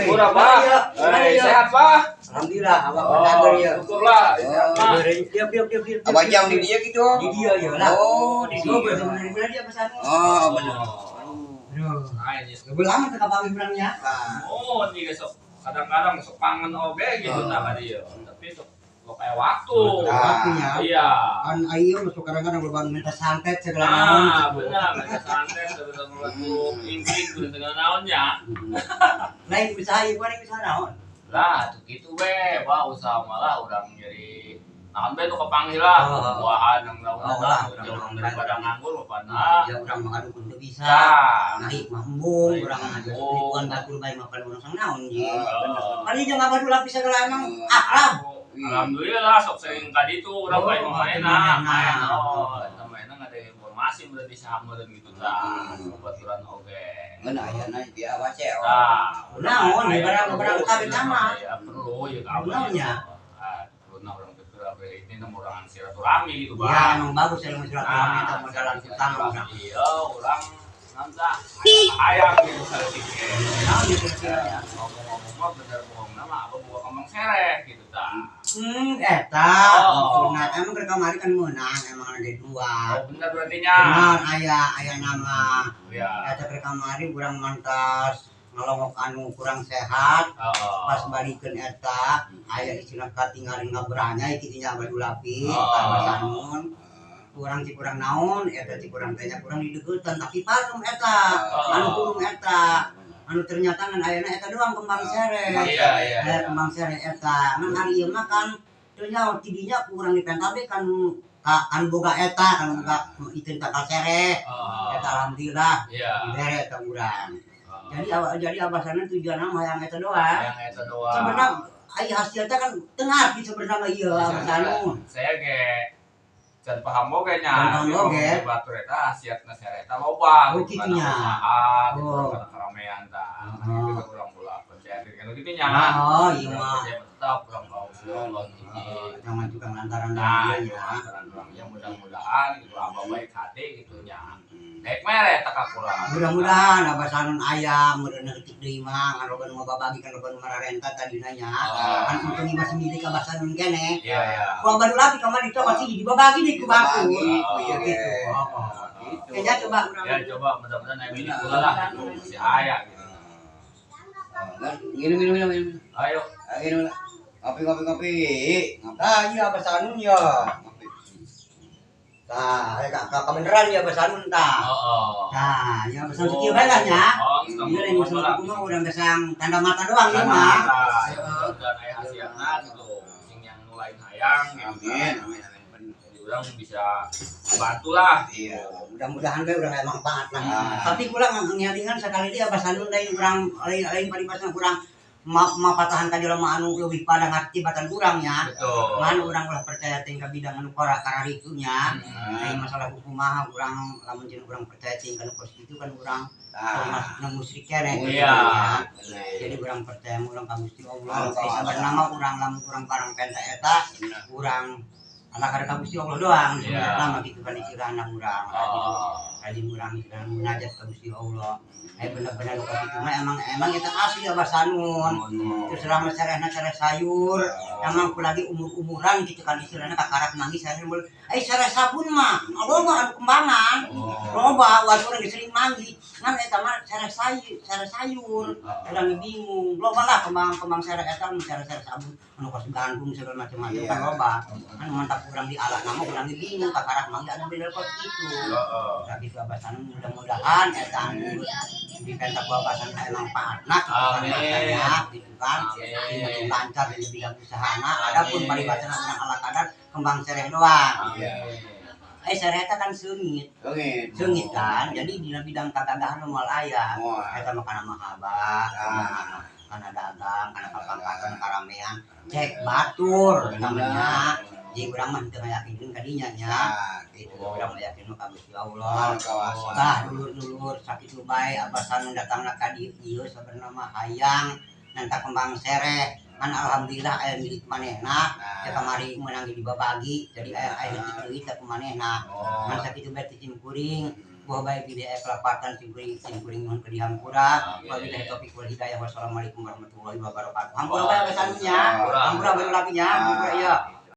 Syukur, Abah. Eh, sehat, Pak. Alhamdulillah, abah berdagang ya. Syukurlah, sehat, Pak. Diam, diam, diam, diam. Abah jam di dia gitu. Di dia ya lah. Oh, di Oh, dia. bener-bener dia pesan. Oh, bener. Aduh. Nah, ini Lama teu kapanggih urangnya. Oh, ini sok kadang-kadang sok kangen oge gitu Oh. nah ka dieu. Tapi sok lo kayak waktu. Nah. Waktunya. Iya. Kan ayo masuk kadang-kadang loba minta santet segala naon Nah, gitu. benar, minta santet segala macam ingkring segala naonnya. Lain usaha ieu paling usaha naon? Lah, tuh gitu we, wah usaha malah urang jadi naon we nu kepanggil lah. Oh. Buahan yang naon Oh, lah, urang jauh naon. Daripada nganggur bapak nah. Ya urang mah aduh teu bisa. Nah, Naik mah embung, Naik urang mah mah embung. nipuan batur bae mah urang sang naon ji. Oh. Kan ieu jeung abah lapis segala emang akrab. Alhamdulillah sok sering ka ditu urang Oh, bae main main. Main. Oh, eta mainna ada informasi berarti saham meureun gitu tah. Baturan oge. Ngeun aya na di abah cek. Nah, Naon, aya barang- perlu, barang kabeh sama. Ya perlu ya ka abah. Naonnya? Ah, perlu na urang teh ini na urang silaturahmi gitu, Ya Bang. emang bagus ya silaturahmi eta modalan utama urang. Iya, urang nanta hayang gitu saeutik ge. Naon ieu kira-kira ya? Ngomong-ngomong mah bener bohong nama apa buah kembang sereh gitu tah. Eta Oh. maksudna emang keur kamari kan meunang emang ada dua. Oh, bener berarti nya. Benar aya aya nama. Iya. Eta keur kamari urang mantas ngalongok anu kurang sehat. Oh. Pas balikeun eta aya istilah katingalin ngabranya kitu nya abah dulapi Oh. Abah Sanun kurang ci kurang naon eta ci kurang teh nya kurang dideukeutan tapi pakem eta Oh. anu kurung eta anu ternyata ngan ayana eta doang kembang sereh. Iya. Eh, kembang sereh eta ngan ari ieu mah kan teu nyaho tidinya kurang dipenta be kan ka kan boga eta kan boga itu takal sereh. Oh. Eta alhamdulillah dibere eta urang. Oh. Jadi awak jadi abah Sanun tujuanna mah hayang eta doang. Hayang eta doang. Sebenarnya ai hasilnya kan tengah di sebenarnya ieu abah Sanun. Saya ge can paham oge nya. Can paham oge. Batur eta khasiatna sereh eta loba. Oh, Gitu, kitu nya. kana usaha, gitu, Oh. kana keramaian tah. Oh. Gitu urang ulah percaya diri kan kitu nya. Oh, iya mah. Percaya tetap urang ka Gusti Allah hiji. Jangan juga lantaran Nah, dia ya. lantaran urang ya mudah-mudahan gitu abah baik hati gitu nya. Naik mere eta ka kurang. Mudah-mudahan abah Sanun aya meureun leutik deui mah ngan loba nu ngababagi kan loba nu mararenta tadina nya. Oh. Kan untung ieu masih milik abah Sanun keneh. Iya. Ku abah dulapi kamari itu masih dibabagi deui ku batur. Dibabagi, ku ieu Gitu. ge. Oh, oh. Gitu. Kayaknya coba urang. Ya coba mudah-mudahan aya milik kula lah gitu masih aya gitu. Ngan minum minum minum minum. Ayo. Ayo minum lah. Ngopi ngopi ngopi. Ngopi. Tah iya abah Sanun ya. Ngopi. Tah, aya ka kabeneran ya abah Sanun tah. Heeh. Tah, ya abah Sanun sakieu bae lah nya. Oh, Iya lain masalah kumaha urang gesang tanda mata doang ieu mah. Dan aya khasiatna gitu. Sing yang nu lain hayang gitu. Amin amin amin. Bener. Jadi urang bisa bantu lah. Iya. Mudah-mudahan we urang aya manfaat lah. Ah. Tapi kurang ngelingan sekali dia abah Sanun lain urang lain lain paribasana kurang ma mapatahan ka jelema anu leuwih pada ngarti batan urang nya. Betul. Ngan urang ulah percaya teh ka bidang anu kora kararitu nya. Hmm. Lain masalah kumaha urang lamun cenah urang percaya teh kana kos kitu kan urang Ah. termasukna musyrik keneh gitu Iya. nya. Bener. Jadi urang percaya urang ka Gusti Allah. Anu Eh, kawas. sabarna mah urang lamun urang barang penta eta Bener. urang ala ka Gusti Allah doang Iya. sebenarnya mah gitu kan istilahna urang. Oh. Rajin urang istilahna munajat ka Gusti Allah. Eh bener-bener nu kitu mah emang emang eta asli abah Sanun. Terus selama serehna sereh sayur, emang ku lagi umur-umuran gitu kan istilahnya kakarak manggih sereh mul. Eh sereh sabun mah, loba anu kembangan. Oh. Loba wae urang geus sering manggih. Ngan eta mah sereh sayur, sereh sayur. Urang bingung. Loba lah kembang-kembang sereh eta mun sereh-sereh sabun anu kos gandum segala macam-macam Iya. kan loba. Kan mantap urang di ala nama urang bingung kakarak manggih anu bener kos kitu. Heeh. Tapi ku abah Sanun mudah-mudahan eta anu dipenta ku abah Sanun aya manfaatna gitu kan Amin. makanya gitu kan. Amin. Makin lancar di bidang usahana adapun Amin. paribasana urang ala kadar kembang sereh doang. Amin. Eh sereh eta kan seungit. Seungit. Seungit kan. Jadi dina bidang kagagahan moal aya. Moal. Eta mah kana mahabah, Ah. kana dagang, kana kapangkatan, karamean, cek batur namanya. Jadi urang mah teu ngayakinkeun ka dinya nya. Nah, Gitu gitu. urang mah yakin mah ka Gusti Allah. Anu kawas. Tah dulur-dulur sakitu bae abah Sanun datangna ka dieu ieu sabenerna mah hayang nanta kembang sereh. Ngan alhamdulillah aya milik manehna. Nah. Ya kamari meunang dibabagi jadi aya aya leutik deui teh ku manehna. Oh. Ngan sakitu bae ti sim kuring. Buah baik di aya kelepatan simkuring simkuring nuhun ke dihampura. Wabillahi taufiq wal hidayah. Wassalamualaikum warahmatullahi wabarakatuh. Hampura bae kesannya. Hampura bae lapinya. Hampura ya.